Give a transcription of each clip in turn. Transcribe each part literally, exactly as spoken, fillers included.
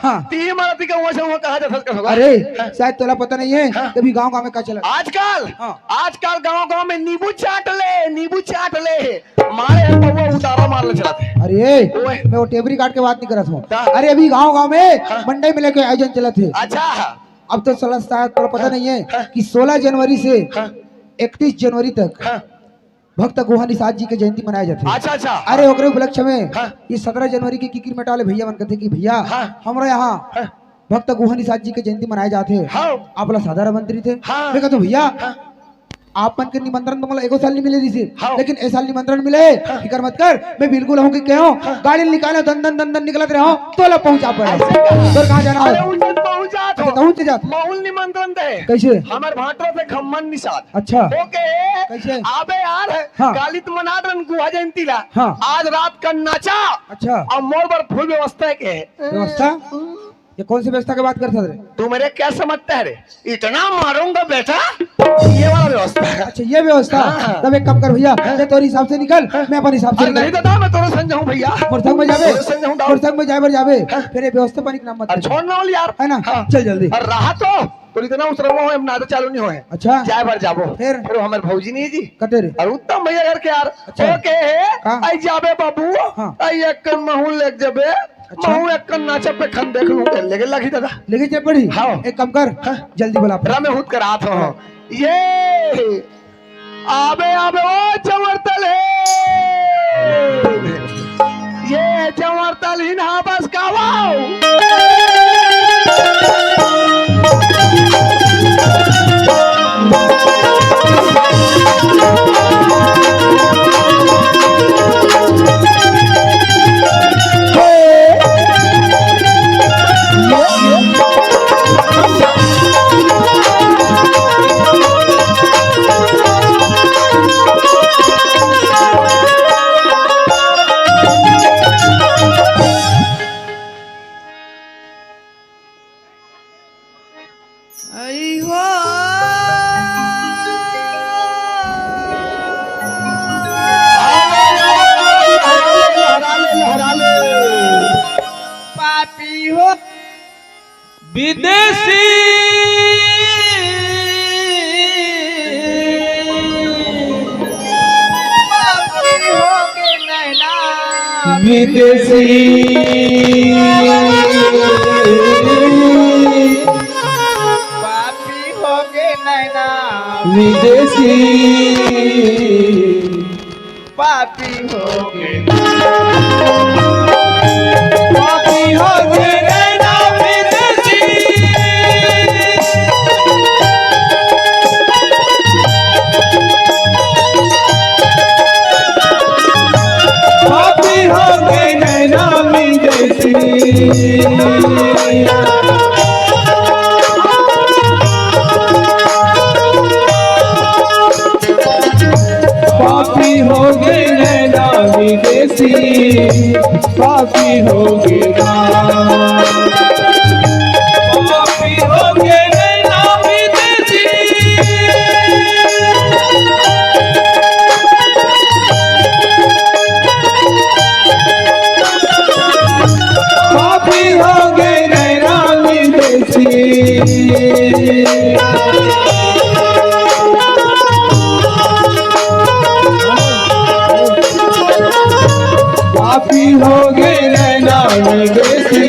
हाँ। तीन मारा ती का वहाँ से वहाँ कहाँ जाता है, कहाँ? अरे, हाँ। शायद तोला पता नहीं है, हाँ। तभी गाँव गाँव में का चला। आजकल, हाँ। आजकल गाँव गाँव में नींबू चाट ले, नींबू चाट ले। मारे हैं पौवा उतारा मार ले चला थे। अरे, ओए। मैं वो टेबरी काट के बात नहीं करत हूँ। का? अरे, अभी गाँव गाँव में हाँ। मंडई मेला के आयोजन चलत हे। अच्छा। अब तो साला शायद तोला पता हाँ। नहीं है हाँ। कि सोलह जनवरी से हाँ। इकतीस जनवरी तक हाँ। भक्त गुहा निषाद जी के जयंती मनाया जाथे। अच्छा, अच्छा। अरे, ओकरे उपलक्ष्य में हाँ। ये सत्रह जनवरी के किकिर मेटा वाले भैया मन कथे कि भैया, हाँ। हमरा यहाँ हाँ। भक्त गुहा निषाद जी के जयंती मनाया जाथे। हाँ। आप ला सादर आमंत्रित हे। हाँ। मैं कहता हूँ, भैया, हाँ। आप मन के निमंत्रण तो मोला एको साल नहीं मिले रहिसे, हाँ। लेकिन ए साल निमंत्रण मिले हे। हाँ। फिकर मत कर, मैं बिल्कुल हूँ कि क्या हूँ, हाँ। गाड़ी निकाले दन दन दन दन निकलत रहे हूँ, तोला पहुँचा पाए। ऐसे कहा। तोर कहाँ जाना अरे, हो? उनसे पहुँचा तो। अच्छा, पहुँच जात। माहौल निमंत्रण दे। कैसे? हमारे भाटो से खम्मन निषाद। अच्छा। ओके। कैसे? आबे यार, हाँ। काली तो मना रन गुहा जयंती ला। हाँ। आज रात का नाचा। अच्छा। और मोर बर फुल व्यवस्था के। व्यवस्था? ये कौन सी व्यवस्था की बात करता रे? तू मेरे क्या समझता है रे? इतना मारूंगा बेटा, ये वाला व्यवस्था है। अच्छा, ये व्यवस्था? हाँ। तब एक काम कर भैया, हाँ। ते तोर हिसाब से निकल, हाँ। मैं अपन हिसाब से अरे निकल। नहीं दादा, मैं तोरे संग जाऊं भैया। मोर संग में जाबे? तोरे संग जाऊं, मोर संग में जाए बर जाबे। हाँ। फिर ये व्यवस्था पानी के नाम मत अरे ले। छोड़ ना वाली यार। है ना? हाँ। चल जल्दी। अरे रहा तो, तो इतना उतरवा हो, अब नाटक चालू नहीं होए। अच्छा। जाए बर जाबो। फिर? फिर वो हमारे भौजी नहीं जी। कते रे? अरे उत्तम भैया घर के यार। अच्छा। ओके है। हाँ। आई जाबे बाबू। हाँ। आई एक कन महू लेके जाबे। अच्छा। महू एक कन नाचा पे खन देख लूं, लेके लगी दादा। लेके चल पड़ी? हाँ। एक काम कर, हाँ। जल्दी बुला। रा मैं खुद करात हूँ। हाँ। ये आबे, आबे, ओ चमरतल हे। ये चमरतल ही ना बस कावाओ। आई हो। लहरा ले, लहरा ले, लहरा ले। पापी हो। विदेशी। पापी हो गे नैना। विदेशी। पापी हो गे नैना। विदेशी। पापी हो गे। पापी हो गे नैना विदेशी। पापी हो गे नैना विदेशी। पापी हो गे नैना विदेशी, पापी हो गे ना। पापी हो गे नैना विदेशी। पापी हो गे नैना विदेशी। पापी हो गे नैना विदेशी,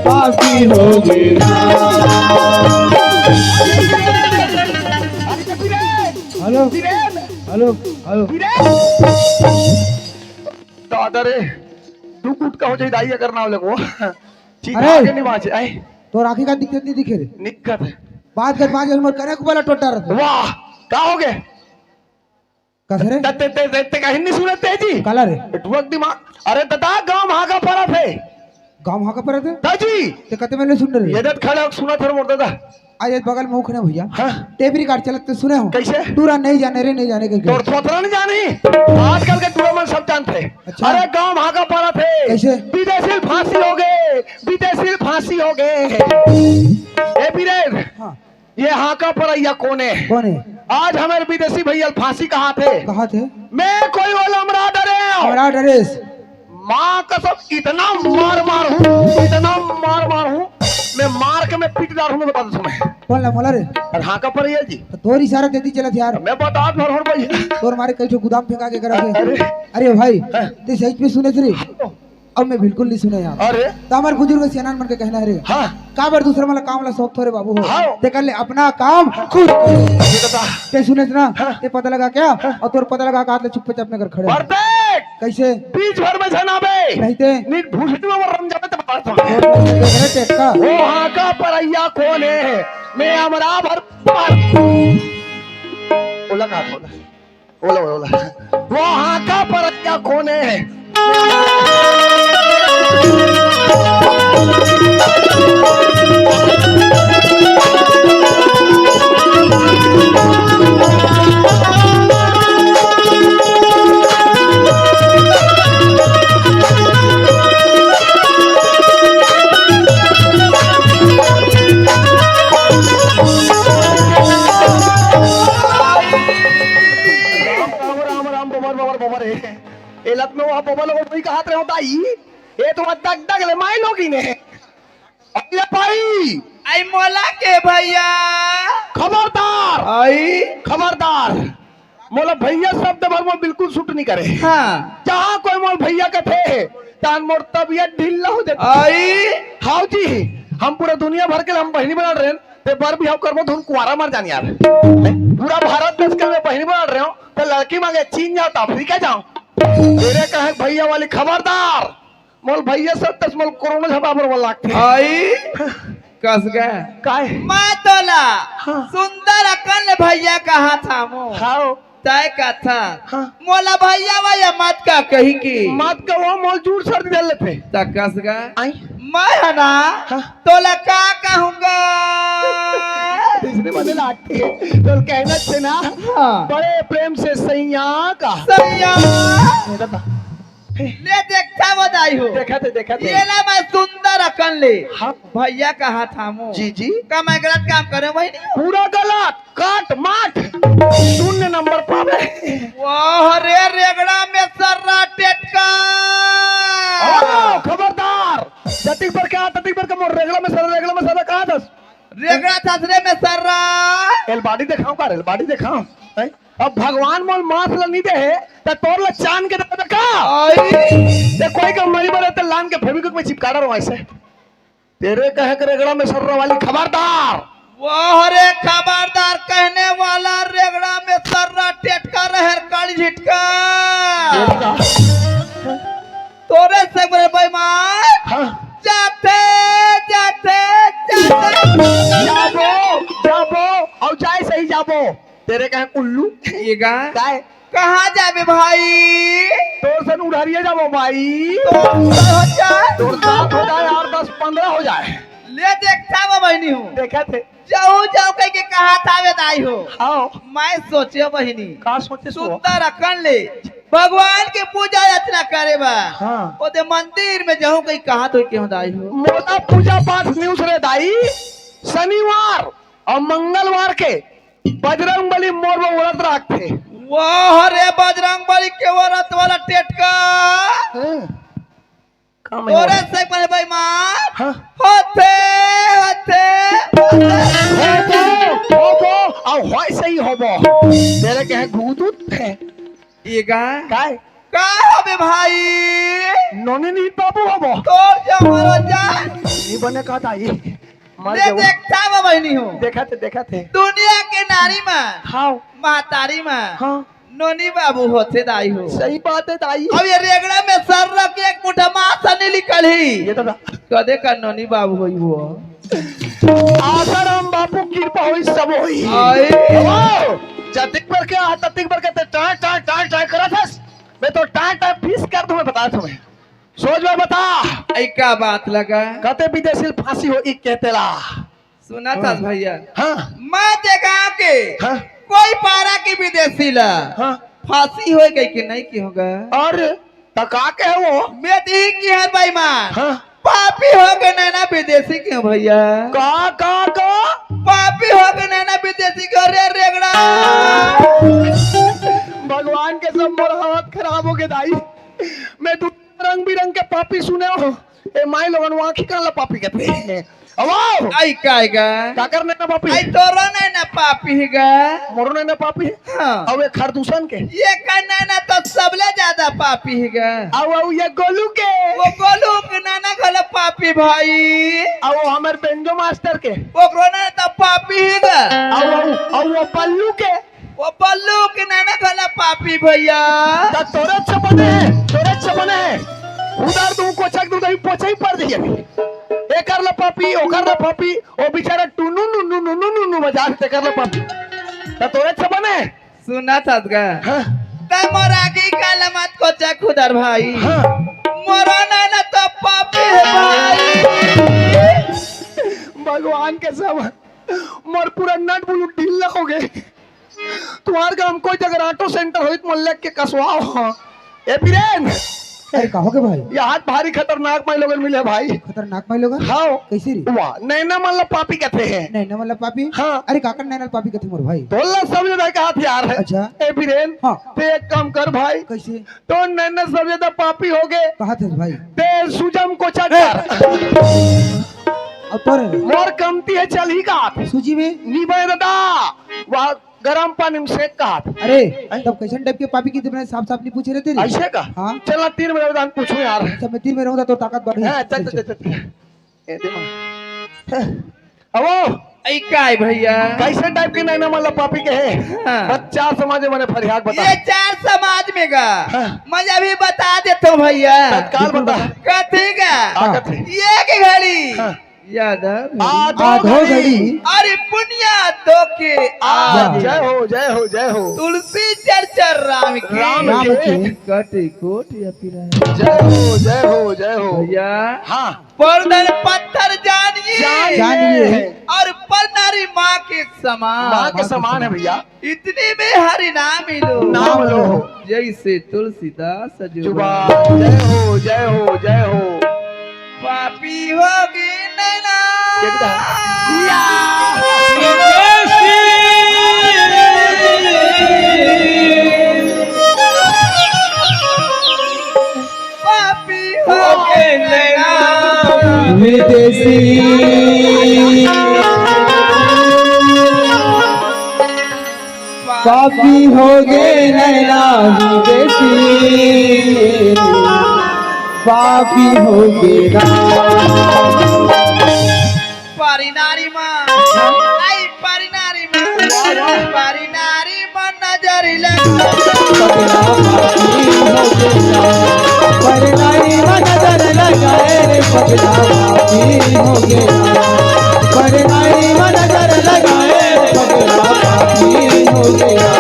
पापी हो गे ना। Hello, hello, hello. दादा रे, तू गुटका हो जाई दाई अगर ना हो लगो। ठीक अरे! आगे नहीं बाँचे, आए। तोर आँखी का दिक्कत नहीं दिखे रे। निक्कत। बात कर, बात कर, मोर कने को बोला टोटा रहता। वाह, का हो गे? कस रे? ते, ते, ते, ते, ते कहीं नहीं सुने तेजी। काला रे? नेटवर्क दिमाग। अरे दादा, गाँव हाका परत हे। गाँव हाका परत हे? दाजी। ते कते में ले सुन रहे? ये दत खड़े हो सुना थर मोर दादा। आज एक बगल में उखने भैया। हाँ। टेप रिकॉर्ड चलत ते सुने हो? कैसे? टूरा नहीं जाने रे, नहीं जाने के तोर थोथरा नहीं जानी। आजकल के टूरा मन सब जानते हैं। अच्छा। अरे गाँव हाका परत हे। कैसे? विदेशी फांसी हो गे, विदेशी फांसी हो गे। ए बीरेन, हाँ। ये हाका परइया कोने? कोने? आज हमारे विदेशी भैया फांसी कहाँ थे? कहाँ थे? मैं कोई ओला मरा डरे हूँ। मरा डरेस। माँ कसम, इतना मार मार हूँ, इतना मार मार हूँ, मैं मार के मैं पीट डार हूँ, मैं बता दूँ तुम्हें। कौन ला मोला रे? अरे हाँ का पर ये जी। तो तोर इशारा देती चलत यार। मैं बता भर हूँ भाई। तोर मारे कई ठो गुदाम फेंका के करा के। अरे। अरे भाई, हाँ। ते सही में सुने रे? अब मैं बिल्कुल नहीं सुने यार। अरे। तो हमारे बुजुर्ग सियान मन के कहना है रे। हाँ। काबर दूसरा वाला काम ला सौंप थोरे बाबू हो। हाँ। ते कर ले अपना काम खुद। ये बता। ते सुने ना? हाँ। ते पता लगा क्या? हाँ। और तोर पता लगा का हाथ ले चुप्पे चाप में कर खड़े। Perfect। कैसे? बीच भर में झन आबे। नहीं ते। नीट भूसड़ी में रम जाबे त बात हो। अरे टेक्का। ओ हाँ का परैया कोन हे? मैं अमरा भर। ओला का थोड़ा। ओला, ओला, ओला। ओ हाँ का परैया कोन हे? राम, राम, राम, राम, बबर, बबर, बबर, ए। ए लत में वो बबर लोग वही कहत रहे होता ई। ए तो दग दग ले माई लोगी ने। अरे भाई। आई मोला के भैया। खबरदार। आई। खबरदार। मोला भैया शब्द भर मोला बिल्कुल suit नहीं करे। हाँ। जहाँ कोई मोला भैया कथे, तहाँ मोर तबियत ढीला हो जाथे। आई। हाव जी, हम पूरा दुनिया भर के हम बहिनी बना रहे हैं, ते बर भी हम करबो धुन कुआरा मर जान यार। पूरा भारत देश के मैं बहिनी बना रहे हूँ, तो लड़की मांगे चीन जाओ तो अफ्रीका जाओ। तेरे कहे भैया वाली खबरदार। मोल भैया सब तस मोल कोरोना झपा पर वाला लागथे। आई। कस गए। काय? मैं तोला हाँ। सुंदर अकन ले भैया कहा था मो। हाव। तय कथा। हाँ। मोला भैया भैया मत का कही की। मत का वो मोल जूर सर्दी धर लेथे। त कस गए। आई। मैं है ना हाँ। तोला का कहूँगा। इसने मने लागथे। तोल कहना थे ना। हाँ। बड़े प्रेम से सैया का। सैया। ये बता। ले देखता वो दाई हो। देखा थे, देखा थे। ये ला मैं सुंदर अकन ले। हाँ। भैया कहा था मो। जी, जी। का मैं गलत काम करे वही नहीं हूँ। पूरा गलत, काट, माट। शून्य नंबर पावे। वाह रे रेगड़ा में सर्रा टेटका। ओ, खबरदार। जतिक पर क्या, ततिक पर का मोर रेगड़ा में सर्रा, रेगड़ा में सर्रा कहा था? रेगड़ा था रे में सर्रा। एल body दिखाऊं का रे, एल body दिखाऊं? हैं? अब भगवान मोल मास ला नहीं दे है, त तोर ला चांद के दे का? आई। ते कोई का मरी बरे ते लान के Fevikwik में चिपका डारो ऐसे। तेरे कहे के रेगड़ा में सर्रा वाली खबरदार। वाह रे खबरदार कहने वाला रेगड़ा में सर्रा टेटका रहर काली झिटका। तोरे से बड़े बेईमान। हाँ। जाते, जाते, जाते। जाबो, जाबो, और जाए सही जाबो। तेरे कहे उल्लू। ये गा? काय? कहाँ जाबे भाई? तोर सन उड़हरिया जाबो भाई। तोर सन हो जाए। तोर सात हो जाए, आठ, दस, पन्द्रह हो जाए। ले देखता वो बहिनी हूँ। देखा थे। जाऊ जाऊ कह के कहा था वे दाई हो। हाँ। मैं सोचे बहिनी। का सोचे सो? सुंदर अकन ले। भगवान के पूजा अर्चना करे बा। हाँ। ओदे मंदिर में जाऊं कहीं कहा तो क्यों दाई हो? मोला पूजा पाठ नहीं उसरे दाई। शनिवार और मंगलवार के बजरंग बली मोर में व्रत रखथे। वाह रे बजरंग बली के व्रत वाला टेटका। हाँ। का मैं तोरे से पहले बेईमान हाँ। होथे, होथे, होथे। होबो, होबो, और होय सही होबो। तेरे कहे गुदुत है। ये गा? काय? का होबे भाई? नोनी नहीं बाबू होबो। तोर जा मरो जा। नहीं बने का दाई। मर ले गए वो। देखता वो बहिनी हूँ। देखा थे, देखा थे। दुनिया के नारी में। हाँ। महतारी में। हाँ। नोनी बाबू होथे दाई हो। सही बात है दाई। अब ये रेगड़ा में सर्रा के एक मुठा मास नहीं निकलही। ये तो दा- कदे का नोनी बाबू होई वो। आसाराम बापू कृपा होई सब होई। आई। वाह! जतिक बर के आ, ततिक बर के ते टाय, टाय, टाय, टाय करत हस। मैं तो टाय, टाय पीस कर दूं, मैं बता तुम्हें। सोच में बता। आई का बात लगा? कते विदेशी फांसी हो, ई कहते ला। सुना था हाँ। भैया। हाँ। मैं ते गाँव के हाँ। कोई पारा की विदेशी ला हाँ। फांसी हो गई कि नहीं की होगा? और त का कहे वो? मैं दी की है बेईमान। हाँ। पापी हो गए नैना विदेशी के हो भैया। का, का, का? पापी हो गए नैना विदेशी के, अरे रेगड़ा। भगवान के सब मोर हालत खराब हो गए दाई। मैं तू रंग बिरंग के पापी सुने हो। ए माई लोगन, वो आँखी कान ला पापी कहते हैं। अवाओ। आई काय गा? काकर नैना पापी? आई तोरो नैना पापी ही गा। मोरो नैना पापी है? हाँ। अउ ये खरदूसन के? ये का नैना तो सबले ज्यादा पापी ही गा। अउ, अउ ये गोलू के? वो गोलू के नैना घलो पापी भाई। अउ वो हमर बेंजो मास्टर के? वो नैना तो पापी ही गा। अउ, अउ, अउ वो बल्लू के? वो बल्लू के नैना घलो पापी भैया। त तोरे से बने है, तोरे से बने है। उधर तू कोचक दूध अभी पोछे ही पड़ जाइए। एकर ला पापी, ओकर ला पापी, ओ बेचारा टुनु नु नु नु नु नु नु बजा तेकर ला पापी। त तोरे से बने है। सुना था गा? हाँ। त मोर आगे का लमत कोचक उधर भाई। हाँ। मोरा नैना तो पापी है भाई। भगवान के सब मोर पूरा नट बुलू ढीला हो गए। तुम्हार गांव कोई जगह ऑटो सेंटर होई त मोला लेके कसवाओ। ए बीरेन। अरे का हो गे भाई? ये हाथ भारी खतरनाक माई लोगन मिले भाई। खतरनाक माई लोगन? हाँ। कैसे रे? वाह, नैना मन ला पापी कहते हैं। नैना मन ला पापी? हाँ। अरे काकर नैना ला पापी कहते मोर भाई? तोला सब जगह कहा थे यार। अच्छा। ए बीरेन। हाँ। ते एक काम कर भाई। कैसे? तो नैना सब ज्यादा पापी हो गए। कहा थे भाई? ते सुजम को चक्कर। अब तोर मोर कमती है चल ही का। सूजी में? नी बने दादा। वाह। गरम पानी में सेक कहा था। अरे, हैं? तब कैसन टाइप के पापी की तुमने साफ साफ नहीं पूछे रहते रे? ऐसे का? हाँ। चल ना, तीन महीना दान पूछूं यार। अच्छा, मैं तीन में रहूंगा तो ताकत बढ़ हाँ, चल, चल, चल, चल। ए, दे ना। अबो, ऐ काय भैया? कैसे टाइप के नैना मतलब पापी के है? हाँ। बस चार समाज में मैंने फरियाद बता। ये चार समाज में का? हाँ। मैं अभी बता देता हूँ भैया। तत्काल बता। कथी का? ताकत है। ये की घड़ी। हाँ। यादव। आधो आधो घड़ी। घड़ी। अरे पुनिया दो के आज। वाह। जय हो, जय हो, जय हो। तुलसी चर्चा राम की। राम राम की। की। कटे कोट या पिराए। जय हो, जय हो, जय हो। भैया। हाँ। परदन पत्थर जानिए। जानिए। जानिए। और परनारी माँ के समान। माँ के समान है भैया। इतने में हरि नाम लो। नाम लो। जैसे तुलसीदास जुबान। जुबान। जय हो, जय हो, जय हो। पापी होगी नैना। एकदम। या। पापी होगी नैना। विदेशी। पापी होगे नैना विदेशी, पापी होगे ना। पारी नारी मन, आई पारी नारी मन, पारी नारी मन नजर लगा। पगला पापी होगे ना, पारी नारी मन नजर लगा, ए रे पगला पापी होगे ना, पारी नारी मन नजर लगा, ए रे पगला पापी हो गया।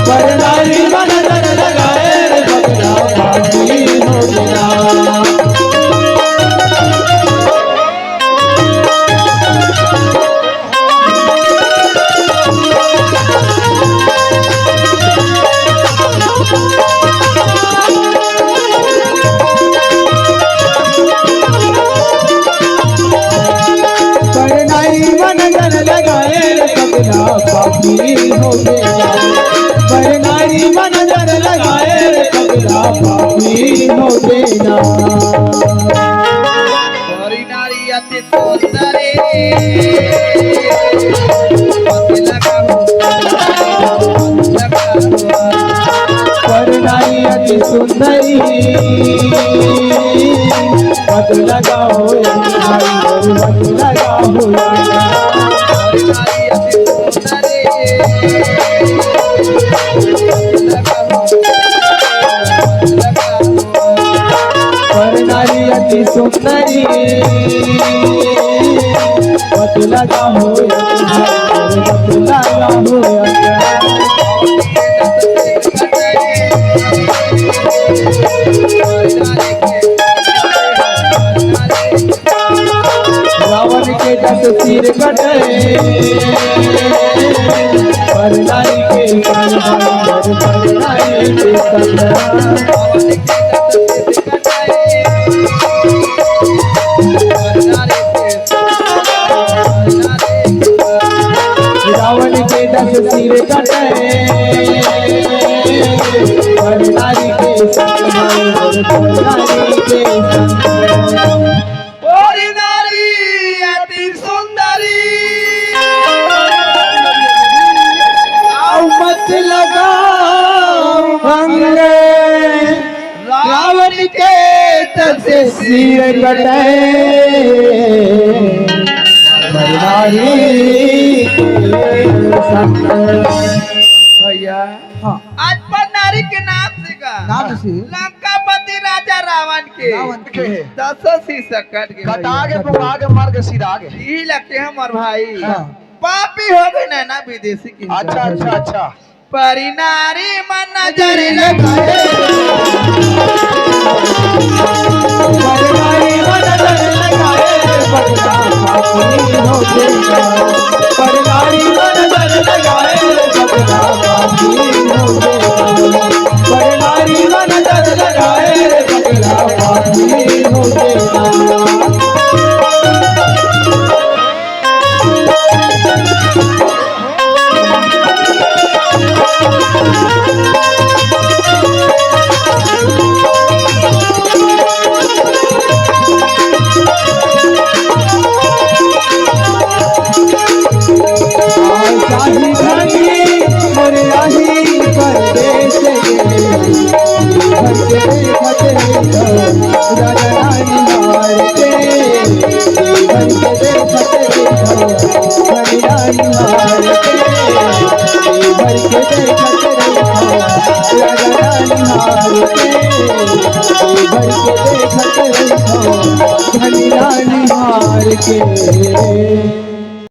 परनारी मन नजर लगाए रे बगला पापी हो गया। परनाई मन नजर लगाए रे पगला पापी हो गया। परनाई मन नजर लगाए रे पगला पापी हो गया। परनाई अति सुंदरी पगला का हो। परनाई अति सुंदरी, मत लगाओ, मत लगाओ। परनाई अति सुंदरी, मत लगाओ, मत लगाओ। रावण के दस सिर कटे, परनाई के संग, परनाई के संग। रावण के दस सिर कटे, परनाई के संग, परनाई के तसे सिर कटे, बरनारी के संग। भैया, हाँ। आज पर नारी के नाम से का नाम से? लंकापति राजा रावण के रावण के। दसों शीश कट गए कटा भैया। के, बुआ के, मार के, सिरा के। ई लगे हमर भाई। हाँ। पापी हो गए ना, ना विदेशी के। अच्छा, अच्छा, अच्छा। परी नारी मन नजर लगाए। परी नारी मन नजर लगाए, बदनाम आदमी हो गया। परी नारी मन नजर लगाए, बदनाम आदमी हो गया। परी नारी मन नजर लगाए, बदनाम आदमी हो गया।